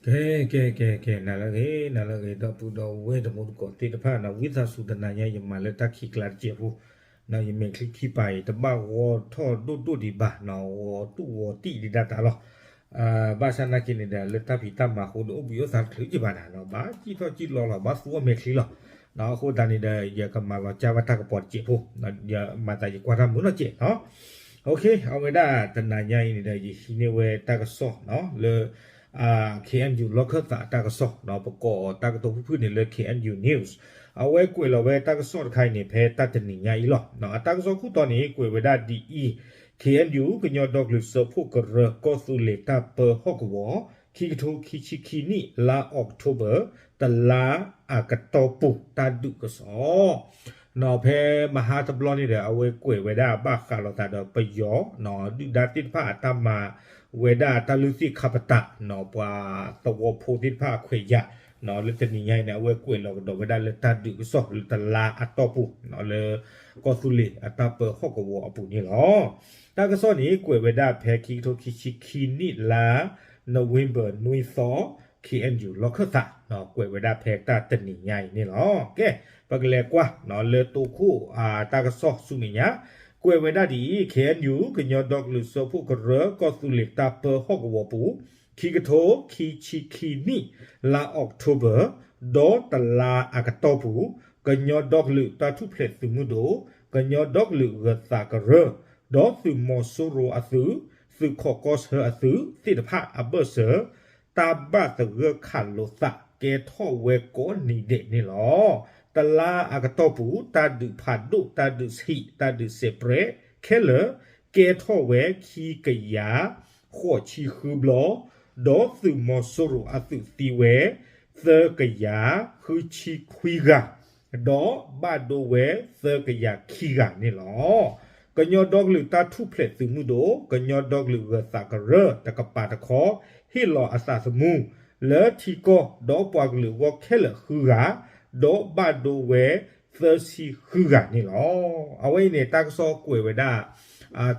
ကဲ ကဲ ကဲ ကဲ နၤလၢအဂ့ၤ နၤလၢအဂ့ၤ ဒီပုၢ်ဒီဝဲၢ်တံၤသကိးသ့ၣ်တဖၣ်နီၤ ဝံသးစူၤတနၤညါ ယမၤလၢတၢ်ခံးကျါတစဲးဖိ ယမဲာ်ချံခံပၤအံၤ တဘၣ်ဂီၤထီၣ်ဒိၣ်ဒိၣ်ဒံးဘၣ်နီၤ ဂီၤတူၢ်ဂီၤတံၢ်ဒံးဒၣ်တၢ်လီၤ ဘၣ်ဆၣ်နာ်က့န့ၣ်ဒီး လၢတၢ်ဖံးတၢ်မၤအဃိဒီး အိၣ်ဘှံးအိၣ်သါတချုးက့ဘၣ်နၤနီၤ ဘၣ်စံၣ်ထီၣ်စံၣ်လီၤလီၤ ဘၣ်သူအီၣ်မဲာ်ချံလီၤ အဃိသတးန့ၣ်ဒီး ယကမၤလီၤကၢ်ဘၣ်တၢ်ကပီၤတစဲးဖိ ယမၤသးယကွၢ်တၢ်မုာ်နီၢ်ကဲးနီၤ အဝဲဒၣ်တနၤညါအံၤန့ၣ်ဒီး ယဟံးန့ၢ်ဝဲတၢ်ကစီၣ်လၢ KNU လီၢ်ခၢၣ်သးအတၢ်ကစီၣ် ပကိးတၢ်ကတိၤဖုၣ်ဖုၣ်န့ၣ်လၢ KNU News အဝဲကွဲးလီၤဝဲတၢ်ကစီၣ်တခါအံၤန့ၣ် ဖဲတၢ်တနံၤညါအံၤလီၤ. အတၢ်ကစီၣ်ခိၣ်တီန့ၣ် ကွဲးဝဲဒၣ်ဒ်အံၤ, KNU ကညီဒီကလုာ်စၢဖှိၣ်ကရၢ ကီၢ်သူလ့ၤတၢ်ပၢဟီၣ်ကဝီၤ ခံကထိခံဆံခံနံၣ် လါအီးကထိဘၢၣ် တလါအကတီၢ်ပူၤ တၢ်ဒုးကစီၣ် ဖဲမဟါတဘျီန့ၣ်ဒီး အဝဲကွဲးဝဲဒၣ်ဘၣ်ဃးလိာ်သးဒီးပယီၤ ဒုၣ်ဒါသ့ၣ်တဖၣ်အတၢ်မၤဝဲဒၣ်တၢ်လုၢ်သ့ၣ်ခါပတာ် ပှၤသဝီဖိသ့ၣ်တဖၣ်အခွဲးယာ် လၢတနံၤညါအံၤန့ၣ် အဝဲကွဲးလီၤကဒီးဝဲဒၣ်လၢတၢ်ဒုးကစီၣ်လၢတလါအတီၢ်ပူၤ လၢကီၢ်သူလ့ၤအတၢ်ပၢဟီၣ်ကဝီၤအပူၤန့ၣ်လီၤ. တၢ်ကစီၣ်န့ၣ် ကွဲးဝဲဒၣ်ဖဲခံကထိခံဆံခံနံၣ်လါ November နွံသီ KNU လီၢ်ခၢၣ်သး ကွဲးဝဲဒၣ်ဖဲတၢ်တနံၤညါအံၤန့ၣ်လီၤ. ကဲ ပကလဲၤကွၢ်လၢတိခိၣ်တၢ်ကစီၣ်ဆူမဲာ်ညါ ကွဲးဝဲဒၣ်ဒ်အံၤ, KNU ကညီဒီကလုာ်စၢဖှိၣ်ကရၢ ကီၢ်သူလ့ၤတၢ်ပၢဟီၣ်ကဝီၤပူၤ ခံကထိခံဆံခံနံၣ် လါအီးကထိဘၢၣ် ဒီးတလါအကတီၢ်ပူၤ ကညီဒီကလုာ်တၢ်ထူၣ်ဖျဲးသုးမုၢ်ဒိၣ်, ကညီဒီကလုာ်ဂၢၤသးကရၢ, ဒီးသုးမီၤစိရိၤအသုး, သုးခိးကီၢ်ဆၢအသုးသ့ၣ်တဖၣ်အဘၢၣ်စၢၤ တၢ်ဘၣ်သဂၢၢ်ခးလိာ်သးကဲထီၣ်ဝဲကိးနံၤဒဲးန့ၣ်လီၤ. တလါအကတီၢ်ပူၤ တၢ်ဒုးဖးဒိၣ် တၢ်ဒုးဆံး တၢ်ဒုးစဲးပြဲးခဲလၢာ် ကဲထီၣ်ဝဲခံကယၤဃိးဆံဃုဘျီ, ဒီးသုးမီၤစိရိၤအသုးသံဝဲ သၢကယၤဃုဆံခွံဂၤ ဒီးဘၣ်ဒိဝဲသၢကယၤခံဂၤန့ၣ်လီၤ. ကညီဒီကလုာ်တၢ်ထူၣ်ဖျဲးသုးမုၢ်ဒိၣ်, ကညီဒီကလုာ်ဂၢၤသးကရၢ တကပၤတခီ ဟ့ၣ်လီၤအသးသမူ လၢထံကီၢ်ဒီးပှၤကလုာ်အဂီၢ်ခဲလၢာ်ဃုဂၤ, ဒီးဘၣ်ဒိဝဲသၢဆံဃုဂၤန့ၣ်လီၤ. အဝဲအံၤန့ၣ် တၢ်ကစီၣ်ကွဲးဝဲဒၣ်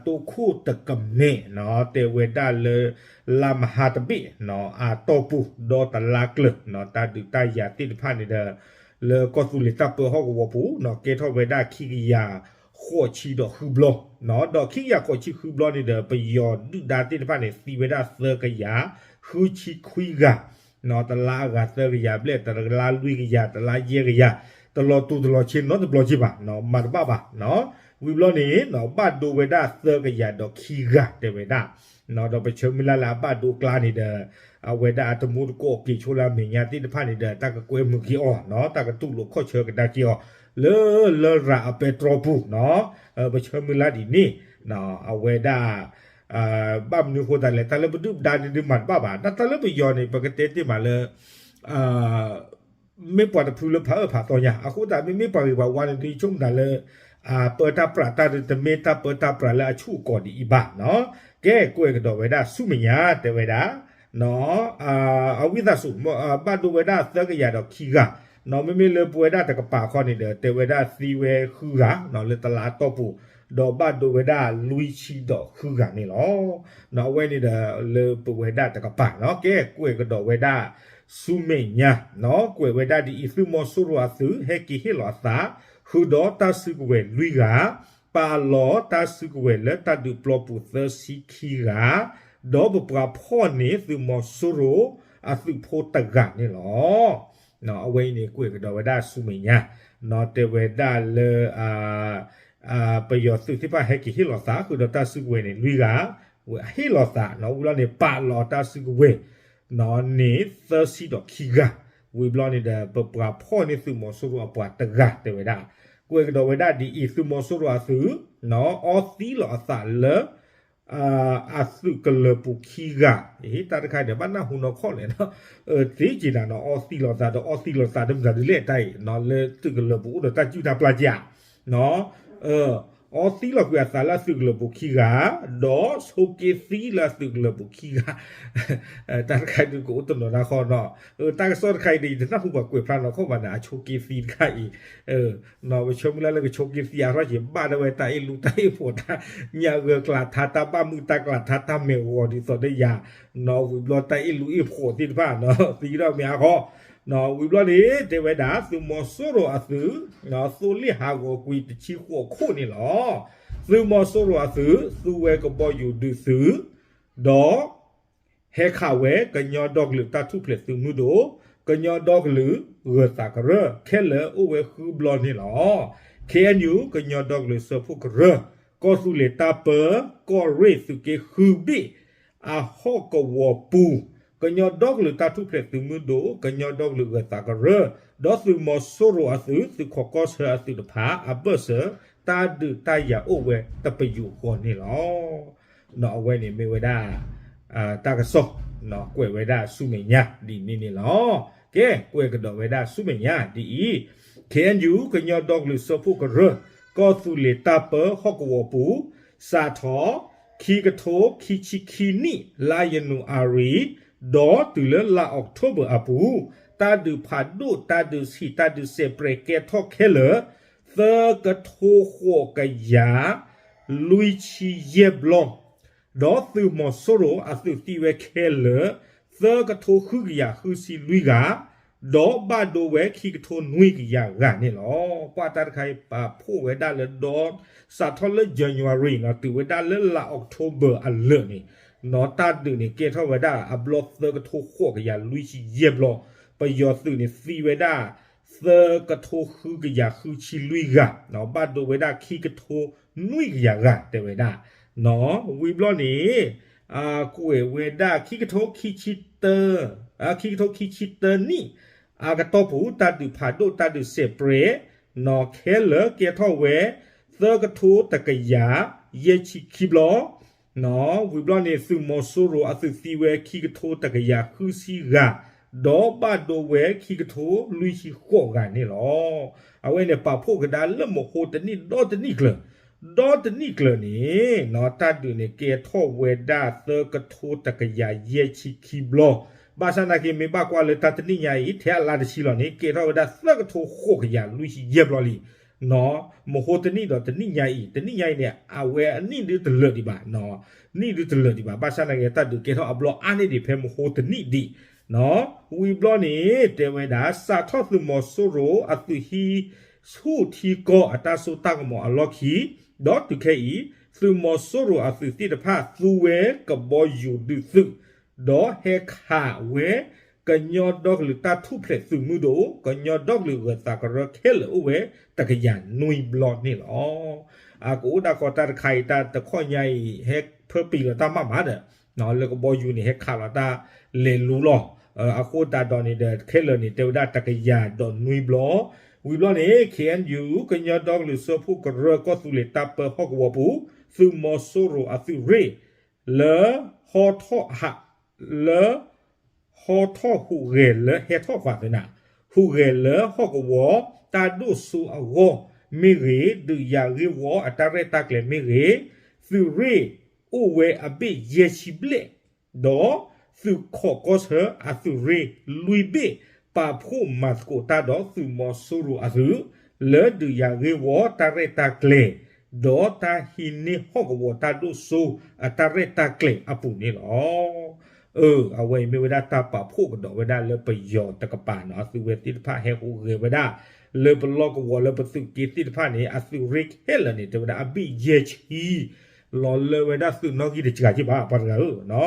တိခိၣ်တကမဲာ် တဲဝဲဒၣ်လၢ လါမဟါတဘ့ၣ် အတီၢ်ပူၤ ဒီးတလါကျၢၤ တၢ်ဒုးတၢ်ယၤသ့ၣ်တဖၣ်န့ၣ်ဒီး လၢကီၢ်သူလ့ၤတၢ်ပၢဟီၣ်ကဝီၤပူၤ ကဲထီၣ်ဝဲဒၣ်ခံကယၤဃိးဆံဒီးဃုဘျီ, ဒီးခံကယၤဃိးဆံဃုဘျီန့ၣ်ဒီး ပယီၤဒုၣ်ဒါသ့ၣ်တဖၣ်န့ၣ် သံဝဲဒၣ်သၢကယၤဃုဆံခွံဂၤ တလါအဂၤသၢကယၤဘျဲၣ် တလါလွံၢ်ကယၤ တလါယဲၢ်ကယၤ တလီၤတူာ်တလီၤဆ့နီတဘျီက့ဘၣ် မၤတဘၣ်ဘၣ် ဝံၤဘျီန့ၣ် ဘၣ်ဒိဝဲဒၣ်သၢကယၤဒီးခံဂၤတဲဝဲဒၣ်, ဒီးပဆၢမုၢ်လၢ်လၢအဘၣ်ဒိအကျါန့ၣ်ဒီး အဝဲဒၣ်အတံၤသကိးက့ၤဆိလၢအမဲာ်ညါသ့ၣ်တဖၣ်န့ၣ်ဒီး တၢ်ကကွဲမုာ်က့ၤအီၤ တၢ်ကတူၢ်လိာ်ခီၣ်ဆၢကဒါက့ၤအီၤ လၢလရာ်အပဲတြီပူၤနီၤ, ပဆၢမုၢ်လၢ်ဒ်န့ၣ် အဝဲဒၣ် ဘၣ်မနုၤအဃိသတးလဲၣ် တၢ်လၢပဒုၣ်ပဒါဒုးမၤတဘၣ်ဘၣ် တၢ်လၢပယီၤန့ၣ် ပကတဲတ့ၢ်မးလၢ မ့ၢ်ပှၤတဖုလၢဖးအၢဖးသီညါ အဃိသတးမ့မ့ၢ်ပှၤဂ့ၤပှၤဝါန့ၣ် ဒ်ဆိကမိၣ်တၢ်လၢ ပၢတၢ်ပြးတၢ်တမ့ၢ်တၢ်ပၢတၢ်ပြးလၢအဆူၣ်အကီၤဒ်အံၤဘၣ်နီၤ, ကဲကွဲးကဒီးဝဲဒၣ်ဆူမဲာ်ညါတဲဝဲဒၣ် အဝံသးစူၤ ဘၣ်ဒိဝဲဒၣ်သၢကယၤဒီးခံဂၤ, မ့မ့ၢ်လၢပဝဲဒၣ်တကပၤခီန့ၣ်ဒီး တဲဝဲဒၣ်သံဝဲဃုဂၤ လၢတလါအတီၢ်ပူၤ, ဒီးဘၣ်ဒိဝဲဒၣ်လွံၢ်ဆံဒီးဃုဂၤန့ၣ်လီၤ. အဝဲန့ၣ်ဒီးလၢပဝဲဒၣ်တကပၤနီၤ, ကဲကွဲးကဒီးဝဲဒၣ်ဆူမဲာ်ညါ, ကွဲးဝဲဒၣ်ဒ်အံၤ သုးမီၤစိရိၤအသုး ဟဲက့ၤဟ့ၣ်လီၤအသး ဃုာ်ဒီးတၢ်စုကဝဲၤလွံၢ်ဂၤ, ပာ်လီၤတၢ်စုကဝဲၤလၢတၢ်ဒုးပျီပူၤသၢဆံခံဂၤ, ဒီးပပှၤဖီၣ်န့ၢ်သုးမီၤစိရိၤအသုးဖိတဂၤန့ၣ်လီၤ. အဝဲအံၤန့ၣ် ကွဲးကဒီးဝဲဒၣ်ဆူမဲာ်ညါ, တဲဝဲဒၣ်လၢ ပယီၤသုးသ့ၣ်တဖၣ်ဟဲက့ၤဟ့ၣ်လီၤသး ဃုာ်ဒီးတၢ်စုကဝဲၤန့ၣ်လွံၢ်ဂၤ, ဝဲဟ့ၣ်လီၤသး ဝံၤလီၤန့ၣ် ပာ်လီၤတၢ်စုကဝဲၤ န့ၣ်သၢဆံဒီးခံဂၤ, ဝံၤဘျီန့ၣ်ဒီး ပပှၤဖီၣ်န့ၢ်သုးမီၤစိရိၤအပှၤတဂၤတဲဝဲဒၣ်, ကွဲးကဒီးဝဲဒၣ်ဒ်အံၤ သုးမီၤစိရိၤအသုး အီသံးလီၤအသးလၢ အသုးကလၢၤပူၤခံဂၤ, တၢ်တခါန့ၣ် ဘၣ်နၢ်ဟူနီၢ်ခီၣ်လဲၣ်, သ့က့ၤနၤနီၤ အီသံးလီၤသးဒီး အီသံးလီၤသးတမ့ၢ်သးဒ်လဲၣ်တၢ်အံၤ လၢသုးကလၢၤပူၤအိၣ်ဒီးတၢ်စုၣ်တၢ်ပျၢ်က့ဧါ, အီသံလီၤကွံာ်အသးလၢအသုးကလၢၤပူၤခံဂၤ, ဒီးဆိးက့သံလၢအသုးကလၢၤပူၤခံဂၤ, တၢ်တခါအံၤဒုးကအိၣ်တနီၤတၢ်ဃီနီၤ, တၢ်ကစီၣ်တခါအံၤန့ၣ် ယတနၢ်ဟူဘၣ်ကွဲးဖျါနီၢ်ကီၢ်ဘၣ်န့ၣ် အဆိးက့သံတခါအံၤ ပဆၢမုၢ်လၢ်လၢကဆိးက့သံအါထီၣ်က့ၤ ဘၣ်ဒၣ်ဝဲတၢ်အ့ၣ်လူတၢ်အ့ၣ်ဖိး တၢ်ညၣ်ဂၢၢ်ကျးထါ တၢ်ဘၣ်မုာ်တၢ်ကျးထါ တၢ်မဲာ်ဂီၤဒ်သိးဒီးယၤ, နီၢ်ဝံၤဘျီတၢ်အ့ၣ်လူအ့ၣ်ဖိးသ့ၣ်တဖၣ် သံဒီးမ့ၢ်အါဃီ, နီၢ်ဝံၤဘျီန့ၣ် တဲဝဲဒၣ် သုးမီၤစိရိၤအသုး သိလ့ၣ်ဟးဂီၤကွံာ်တဆံဃိးခိၣ်န့ၣ်လီၤ. သုးမီၤစိရိၤအသုး သူဝဲကဘီယူၤဒုးသုး ဒီး ဟဲခးဝဲကညီဒီကလုာ်တၢ်ထူၣ်ဖျဲးသုးမုၢ်ဒိၣ်, ကညီဒီကလုာ်ဂၢၤသးကရၢ ခဲလၢာ်အိၣ်ဝဲဃုဘျီန့ၣ်လီၤ. ခ့ၣ်အဲၣ်ယူၣ် ကညီဒီကလုာ်စၢဖှိၣ်ကရၢ ကီၢ်သူလ့ၤတၢ်ပၢ ကီၢ်ရ့ၣ်သုးက့ဃုဘ့ၣ် အဟီၣ်ကဝီၤပူၤ, ကညီဒီကလုာ်တၢ်ထူၣ်ဖျဲးသုးမုၢ်ဒိၣ်, ကညီဒီကလုာ်ဂၢၤသးကရၢ, ဒီးသုးမီၤစိရိၤအသုး သုးခီၣ်ကီၢ်ဆၢအသုးတဖၣ် အဘၢၣ်စၢၤ တၢ်ဒုးတၢ်ယၤအိၣ်ဝဲတပယူာ်ဃီန့ၣ်လီၤ. နီၢ်အဝဲန့ၣ်မ့ၢ်ဝဲဒၣ် တၢ်ကစီၣ် ကွဲးဝဲဒၣ်ဆူမဲာ်ညါဒ်န့ၣ်န့ၣ်လီၤ. ကဲ ကွဲးကဒီးဝဲဒၣ်ဆူမဲာ်ညါဒ်အံၤ, ခ့ၣ်အဲၣ်ယူၣ် ကညီဒီကလုာ်စၢဖှိၣ်ကရၢ ကီၢ်သူလ့ၤတၢ်ပၢဟီၣ်ကဝီၤပူၤ စးထီၣ် ခံကထိခံဆံခံနံၣ် လါယနူၤအါရံၤ ဒီးတုၤလၢလါအီးကထိဘၢၣ်အပူၤ တၢ်ဒုးဖးဒိၣ် တၢ်ဒုးဆံး တၢ်ဒုးစဲးပြဲးကဲထီၣ်ခဲလၢာ် သၢကထိဃိးကယၤ လွံၢ်ဆံယဲၢ်ဘျီ, ဒီးသုးမီၤစိရိၤအသုးသံဝဲခဲလၢာ် သၢကထိဃုကယၤဃုဆံလွံၢ်ဂၤ, ဒီးဘၣ်ဒိဝဲခံကထိနွံကယၤဂၤန့ၣ်လီၤ. ပှၤတၢ်တခါအံၤပာ်ဖှိၣ်ဝဲဒၣ်လၢဒီ စးထီၣ်လၢ January နီၤ တုၤဝဲဒၣ်လၢလါအီးကထိဘၢၣ်အလၢာ်န့ၣ် နီၢ်တၢ်ဒုးန့ၣ် ကဲထီၣ်ဝဲဒၣ်အဘျီသၢကထိဃိးကယၤလွံၢ်ဆံယဲၢ်ဘျီ, ပယီၤသုးန့ၣ်သံဝဲဒၣ် သၢကထိဃုကယၤဃုဆံလွံၢ်ဂၤ, ဘၣ်ဒိဝဲဒၣ်ခံကထိနွံကယၤဂၤတဲဝဲဒၣ်, နီၢ်ဝံၤဘျီန့ၣ် ကွဲးဝဲဒၣ်ခံကထိခံဆံတၢ ခံကထိခံဆံတၢနံၣ် အကတီၢ်ပူၤ တၢ်ဒုးဖးဒိၣ် တၢ်ဒုးစဲးပြဲး နီၢ်ခဲလၢာ်ကဲထီၣ်ဝဲ သၢကထိတကယၤ ယဲၢ်ဆံခံဘျီ, နီၢ်ဝံၤဘျီန့ၣ် သုးမီၤစိရိၤအသုးသံဝဲခံကထိတကယၤဃုဆံဂၤ, ဒီးဘၣ်ဒိဝဲခံကထိလွံၢ်ဆံဃိးဂၤန့ၣ်လီၤ. အဝဲန့ၣ်ပာ်ဖှိၣ်ကဒါလၢမဟိတနံၣ်ဒီတနံၣ်ကျၢၤ ဒီတနံၣ်ကျၢၤန့ၣ် နီၢ်တၢ်ဒုးန့ၣ်ကဲထီၣ်ဝဲဒၣ်သၢကထိတကယၤယဲၢ်ဆံခံဘျီ, ဘၣ်ဆၣ်နာ်က့မ့ၢ်ဘၣ်ကွၢ်လၢတၢ်တနံၣ်ညါအံၤ ထဲအလါတဆံလီၤန့ၣ် ကဲထီၣ်ဝဲဒၣ်သၢကထိဃိးကယၤလွံၢ်ဆံယဲၢ်ဘျီလံ နီၢ်မဟိတနံၣ်ဒီးတနံၣ်ညါအံၤ တနံၣ်ညါအံၤန့ၣ် အဝဲအနံၣ်ဒုတလၢာ်ဒံးဘၣ်, နံၣ်ဒုတလၢာ်ဒံးဘၣ်, ဘၣ်ဆၣ်နာ်က့တၢ်ဒုးကဲထီၣ်အဘျီအါန့ၢ်ဒံးဖဲမဟိတနံၣ်ဒံး, နီၢ်ဝံၤဘျီန့ၣ် တဲဝဲဒၣ် စးထီၣ်သုးမီၤစိရိၤအသုးဟံးဆူၣ်ထံကီၢ်အတၢ်စိတၢ်ကမီၤအလီၢ်ခံ, ဒီးတုၤခဲအံၤ သုးမီၤစိရိၤအသုးသ့ၣ်တဖၣ်သူဝဲကဘီယူၤဒုးသုး ဒီးဟဲခးဝဲ ကညီဒီကလုာ်တၢ်ထူၣ်ဖျဲးသုးမုၢ်ဒိၣ် ကညီဒီကလုာ်ဂၢၤသးကရၢခဲလၢာ်အိၣ်ဝဲတကယၤနွံဘျီန့ၣ်လီၤ. အကအိၣ်ဒၣ်ဃီတၢ်တခါအံၤ တၢ်တခီညါအံၤ ဟဲဖၢပံၤလီၤတၢ်မးမးဒီး လၢကဘီယူၤန့ၣ် ဟဲခးလီၤတၢ်လဲၤလူလီၤ. အဃိသတးဒီးန့ၣ်ဒီး ခဲလၢာ်န့ၣ် တဲဝဲဒၣ်တကယၤဒီးနွံဘျီ, ဝံၤဘျီန့ၣ် ခ့ၣ်အဲၣ်ယူၣ် ကညီဒီကလုာ်စၢဖှိၣ်ကရၢကီၢ်သူလ့ၤတၢ်ပၢဟီၣ်ကဝီၤပူၤ သုးမီၤစိရိၤအသုးရ့ၣ် လၢဟီထီၣ်ဟး လၢ ဟီထီၣ်ဟူးဂဲၤလၢဟဲထီၣ်ပာ်သနာ် ဟူးဂဲၤလၢဟီၣ်ကဝီၤတၢ်ဒိၣ်စိအဂီၢ်မ့ၢ်ဂ့ၤ, ဒုးယၤဂ့ၢ်ဝီအတၢ်ရဲၣ်တၢ်ကျဲၤမ့ၢ်ဂ့ၤ, သုးရ့ၣ်အိၣ်ဝဲအဘ့ၣ်ယဲၢ်ဆံဘျဲၣ်, ဒီးသုးခီၣ်ကီၢ်ဆၢအသုးရ့ၣ်လွံၢ်ဘ့ၣ် ပာ်ဖှိၣ်မၤသကိးတၢ်ဒီးသုးမီၤစိရိၤအသုး လၢဒုးယၤဂ့ၢ်ဝီတၢ်ရဲၣ်တၢ်ကျဲၤ ဒီးတၢ်ဟံးန့ၢ်ဟီၣ်ကဝီၤတၢ်ဒိၣ်စိအတၢ်ရဲၣ်တၢ်ကျဲၤအပူၤန့ၣ်လီၤ. အဝဲအံၤမ့ၢ်ဝဲဒၣ်တၢ်ပာ်ဖှိၣ်ကဒီးဝဲဒၣ်လၢပယီၤတကပၤနီၤ အသုးဝဲသ့ၣ်တဖၣ်ဟဲဟူးဂဲၤဝဲဒၣ် လၢပလီၢ်ကဝီၤလၢပသုးက့သ့ၣ်တဖၣ်န့ၣ် အသုးရ့ၣ်ခဲလၢာ်န့ၣ် တဲဝဲဒၣ်အဘ့ၣ်ယဲၢ်ဆံ လီၤလၢဝဲဒၣ်သုးနီၣ်ဂံၢ်တစှၤက့ဘၣ် ပှၤတဂၤ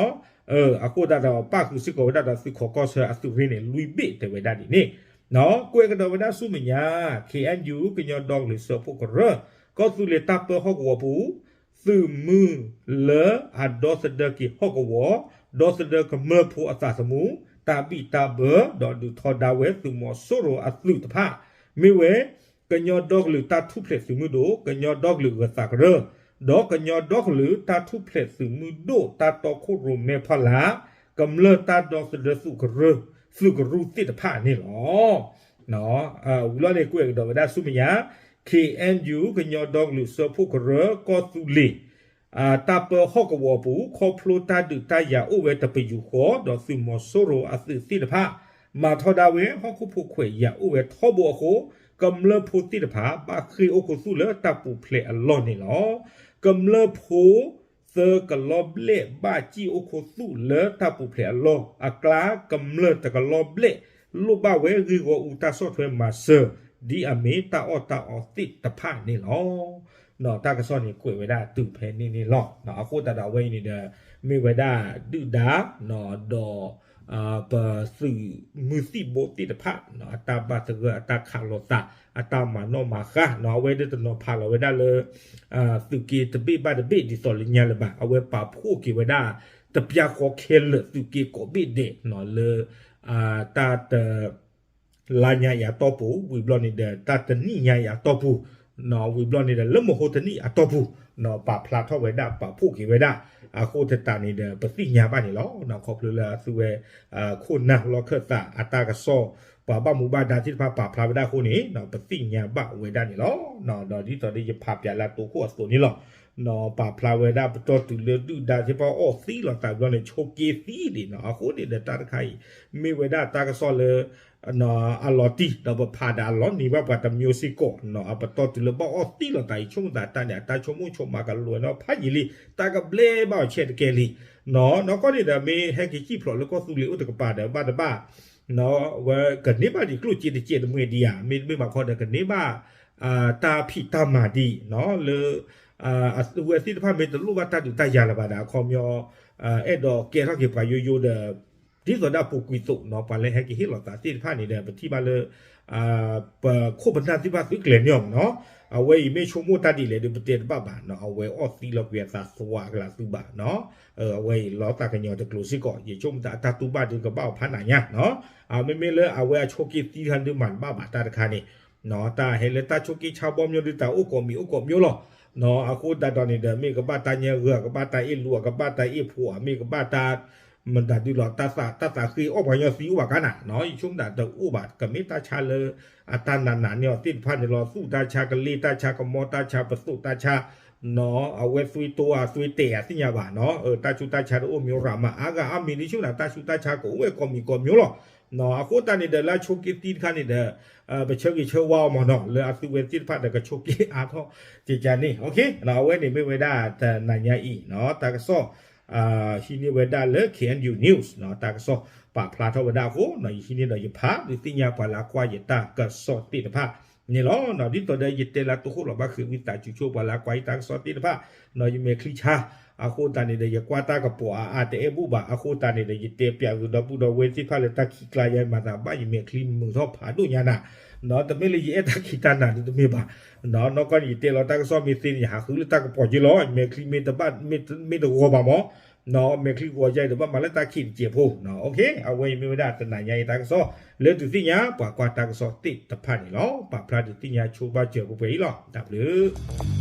ဧၢ အဃိသတးဒီး ပၣ်ဃုာ်စ့ၢ်ကီးဝဲဒၣ်ဒီးသုးခီၣ်ကီၢ်ဆၢအသုးရ့ၣ်န့ၣ် လွံၢ်ဘ့ၣ်တဲဝဲဒၣ်ဒ်န့ၣ် ကွဲးကဒီးဝဲဒၣ်ဆူမဲာ်ညါ ခ့ၣ်အဲၣ်ယူၣ် ကညီဒီကလုာ်စၢဖှိၣ်ကရၢ ကီၢ်သူလ့ၤတၢ်ပၢဟီၣ်ကဝီၤပူၤ သုးမုၢ်လၢအဒီသဒၢက့ၤဟီၣ်ကဝီၤ ဒီသဒၢကမျၢၢ်ဖိအသးသမူ တၢ်ဘံၣ်တၢ်ဘၢ ဒီးဒုးထီဒါဝဲသုးမီၤစိရိၤအသုးတဖၣ် မ့ၢ်ဝဲ ကညီဒီကလုာ်တၢ်ထူၣ်ဖျဲးသုးမုၢ်ဒိၣ် ကညီဒီကလုာ်ဂၢၤသးကရၢ ဒီးကညီဒီကလုာ်တၢ်ထူၣ်ဖျဲးသုးမုၢ်ဒိၣ် တၢ်တီခိၣ်ရိၣ်မဲဖီလာ် ကမျၢၢ်တၢ်ဒီသဒၢသုးကရူၢ် သုးကရူၢ်သ့ၣ်တဖၣ်န့ၣ်လီၤ. ဝံၤလီၤန့ၣ် ကွဲးကဒီးဝဲဒၣ်ဆူမဲာ်ညါ ခ့ၣ်အဲၣ်ယူၣ် ကညီဒီကလုာ်စၢဖှိၣ်ကရၢ ကီၢ်သူလ့ၤ တၢ်ပၢဟီၣ်ကဝီၤအပူၤ ခီဖျိတၢ်ဒုးတၢ်ယၤအိၣ်ဝဲတပယူာ်ဃီ ဒီးသုးမီၤစိရိၤအသုးသ့ၣ်တဖၣ် မၤထီဒါဝဲဟီၣ်ခိၣ်ဖိခွဲးယာ်အိၣ်ဝဲထီဘိအဃိ ကမျၢၢ်ဖိသ့ၣ်တဖၣ် ဘၣ်ဃ့ၢ်အိၣ်ခူသူၣ်လၢတၢ်ပူၤဖျဲးအလီၢ်န့ၣ်လီၤ. ကမျၢၢ်ဖိ သၢကလီၤဘျဲၣ်ဘၣ်စံၣ်အိၣ်ခူသူၣ်လၢတၢ်ပူၤဖျဲးအလီၢ်အကျါ ကမျၢၢ်တကလီၤဘျဲၣ် လိၣ်ဘၣ်ဝဲဂ့ၢ်ဂီၢ်အူတၢ်ဆီၣ်ထွဲမၤစၢၤ ဒ်အမ့ၢ်တၢ်အီၣ်တၢ်အီသ့ၣ်တဖၣ်န့ၣ်လီၤ. တၢ်ကစီၣ်န့ၣ်ကွဲးဝဲဒၣ်တုၤဖဲန့ၣ်န့ၣ်လီၤ. အဃိသတးဒီးအဝဲအံၤန့ၣ်ဒီး မ့ၢ်ဝဲဒၣ်ဒုၣ်ဒါ ဒီး ပသုးမုၢ်သံၣ်ဘိသ့ၣ်တဖၣ် အတၢ်ဘၣ်သဂၢၢ် အတၢ်ခးလိာ်သး အတၢ်မၤနီၣ်မၤဃါ အဝဲဒၣ်တနီၤဖးလီၤဝဲဒၣ်လၢ သုးက့တဘ့ၣ်ဘၣ်တဘ့ၣ်ဒ်သိးလၢညါလၢၤဘၣ် အဝဲပာ်ဖှိၣ်က့ၤဝဲဒၣ် တပျၢ်ဃီခဲလၢာ်သုးက့ကိးဘ့ၣ်ဒဲး လၢ တၢ်တ လါညါအံၤအတီၢ်ပူၤ ဝံၤဘျီန့ၣ်ဒီး တၢ်တနံၣ်ညါအံၤအတီၢ်ပူၤ ဝံၤဘျီန့ၣ်ဒီး လၢမဟိတနံၣ်အတီၢ်ပူၤ ပာ်ဖျါထီၣ်ဝဲဒၣ် ပာ်ဖှိၣ်က့ၤဝဲဒၣ် အဃိသတးန့ၣ်ဒီး ပသ့ၣ်ညါဘၣ်န့ၣ်လီၤ. ခီဖျိလၢအသုဝဲ ခိၣ်နၢ်လီၢ်ခၢၣ်သးအတၢ်ကစီၣ် ပှၤဘၣ်မူဘၣ်ဒါသ့ၣ်တဖၣ်ပာ်ဖျါဝဲဒၣ်အဃိန့ၣ် ပသ့ၣ်ညါဘၣ်ဝဲဒၣ်န့ၣ်လီၤ. ဒီးဒ်သိးဒီးယဖးပၠးလၢတိခိၣ်အသိးန့ၣ်လီၤ. ပာ်ဖျါဝဲဒၣ်ပတီၢ်တုၤလၢဒုၣ်ဒါသ့ၣ်တဖၣ်အီၣ်သံလိာ်သးဘျီန့ၣ် ဆိးက့သံဒံးနီၤ အဃိန့ၣ်ဒီးတၢ်တခါအံၤ မ့ၢ်ဝဲဒၣ်တၢ်ကစီၣ်လၢ အလီၤတံၢ် ဒီးပဖးဒီးအလီၤနံၤဘၣ်ပှၤတမျိုးစ့ၢ်ကီး အပတီၢ်တုၤလၢဘၣ်အီၣ်သံလိာ်သးအံၤ ဆိကမိၣ်သးတၢ်န့ၣ် အတၢ်ဆိကမိၣ်ဆိကမးကလီၤဝဲနီၤဖးယံာ်လံ တၢ်ကဘျဲဘၣ်အီၤဆဲးတကဲလံ နီၤ နီၢ်ကီၢ်န့ၣ်ဒီး မ့ၢ်ဟဲက့ၤစံၣ်ဖျိးလၢကီၢ်သူလ့ၤအိၣ်တကပၤဒီးဘၣ်တဘၣ် ဝဲကန့ၢ်ဘၣ်ဒံးကျိၣ်စ့တစဲးတမှဲၤဒံးဧါ မ့တမ့ၢ်ဘၣ်ခီဒီး ကန့ၢ်ဘၣ် တၢ်ဖံးတၢ်မၤဒံး လၢ အဝဲသ့ၣ်တဖၣ်မ့ၢ်တလိၣ်ဘၣ်တၢ်ဒုးတၢ်ယၤလၢၤဘၣ်ဒီး အခီပညီ အဲၣ်ဒိးကဲထီၣ်က့ၤပှၤယိယိဒီး ဒ်သိးဒၣ်ပူၤကွံာ်သိးနီၤ ပှၤလၢဟဲက့ၤဟ့ၣ်လီၤသးသ့ၣ်တဖၣ်န့ၣ်ဒီး ပထံၣ်ဘၣ်လၢ ပခိၣ်ပနၢ်သ့ၣ်တဖၣ်သုးကျဲၤန့ၢ်အီၤမးနီၤ အဝဲအံၤမ့ၢ်ဆိကမိၣ်တၢ်ဒ်လဲၣ်ဒီး ပတဲတဘၣ်ဘၣ်နီၤ အဝဲအီၣ်သံလီၤကွံာ်အသးသွါကလးသုဘၣ်နီၤ အဝဲအံၤလီၤသးကညီၤတကျိၤစ့ၢ်ကီး ယဆိကမိၣ်သးအတၢ်တူၢ်ဘၣ်ဒုးကဘၣ်အီၤဖးနးညါ မ့မ့ၢ်လၢအဝဲအဆိးက့သံတခါဒုးမၤတဘၣ်ဘၣ်တၢ်တခါန့ၣ် တၢ်ဟဲလၢတၢ်ဆိးက့ဆါဘီမျိၢ်ဒုးတၢ်အိၣ်ကိးမံၤအိၣ်ကိးမျိၢ်လီၤ. အဃိသတးဒီးန့ၣ်ဒီး မ့ၢ်ကဘၣ်တၢ်ညါဂၢၢ် အကဘၣ်တၢ်အ့ၣ်လူ အကဘၣ်တၢ်အ့ၣ်ဖိ အမ့ၢ်ကဘၣ်တၢ် မတၤဒုးလီၤ တၢ်သးဃ့အီၣ်ပှၤကညီသံအိၣ်ဘၣ်ကါနၤ ယဆိကမိၣ်သးတအိၣ်ဘၣ် ကမ့ၢ်တၢ်ဆါလၢ အတၢ်နးနးန့ၢ်အီၤသ့ၣ်တဖၣ်န့ၣ်လီၤ သူၣ်တၢ်ဆါ ကလ့တၢ်ဆါ ကမီတၢ်ဆါ ပသိးတၢ်ဆါ အဝဲသွံတိအသွံတဲာ်အသ့ၣ်ညါဘၣ်နီၤ တၢ်ဆူးတၢ်ဆါတအိၣ်မျိၢ်ရၤမး အါဂၤအါမံၤဒ်ဆိကမိၣ်သး တၢ်ဆူးတၢ်ဆါကအိၣ်ဝဲကိးမံၤကိးမျိၢ်လီၤ. အဃိသတးန့ၣ်ဒီး လၢအဆိးက့သံတခါန့ၣ်ဒီး ပဆၢဂ့ၤဆၢဝါအီၤမးနီၤ လၢအသုဝဲသ့ၣ်တဖၣ်ဒီးကဆိးက့အါထီၣ်ကကါန့ၣ် အဝဲန့ၣ်မ့ၢ်ဝဲဒၣ်တနၤညါအံၤ တၢ်ကစီၣ် ဟံးန့ၢ်ဝဲဒၣ်လၢ K N U News တၢ်ကစီၣ်ပာ်ဖျါထီၣ်ဝဲဒၣ်အဃိ ယဟံးန့ၢ်ဒီးယဖးဒုးသ့ၣ်ညါပှၤလၢအကွၢ်ယတၢ်ကစီၣ်သ့ၣ်တဖၣ်န့ၣ်လီၤ. ဒ်သိးဒီးယတဲလၢတိခိၣ်လီၤဘၣ်ဃ့ဝံသးစူၤဆိပှၤလၢအကွၢ်ယတၢ်ကစီၣ်သ့ၣ်တဖၣ် ယမဲာ်ချံဆါ အဃိသတးန့ၣ်ဒီး ယကွၢ်တၢ်ကပီၤအါအါတအဲၣ်ဘူၣ်ဘၣ် အဃိသတးန့ၣ်ဒီးယတဲပၠးဂ့ၤဒီပုၢ်ဒီဝဲၢ်သ့ၣ်တဖၣ်လၢတၢ်ခံးကျါယါမၤသးဘၣ် ယမဲာ်ချံမုာ်ထီၣ်ဖးဒိၣ်ညါနၤ တမ့ၢ်လၢယအဲၣ်တၢ်ခံးတၢ်နၤဒုးတမ့ၢ်ဘၣ် နီၢ်ကီၢ်န့ၣ် ယတဲလီၤတၢ်ကစီၣ်မ့ၢ်သ့န့ၣ် ယဟးဃုလၢတၢ်ကပီၤက့လီၤ ယမဲာ်ချံမ့ၢ်တဘၣ် မ့ၢ်တဂီၤဘၣ်မး နီၢ် မဲာ်ချံဂီၤယါအံၤဒီးဘၣ်မၤလၢတၢ်ခံးတစဲးဖိ အဝဲအံၤမ့ၢ်ဝဲဒၣ်တနၤညါအံၤတၢ်ကစီၣ် လၢဒုးသ့ၣ်ညါပှၤကွၢ်တၢ်ကစီၣ်သ့ၣ်တဖၣ်န့ၣ်လီၤ. ပာ်ဖျါဒုးသ့ၣ်ညါဆိဘၣ်စၢၤပှဲၤပှဲၤအံၤလီၤ. တၢ်ဘျုး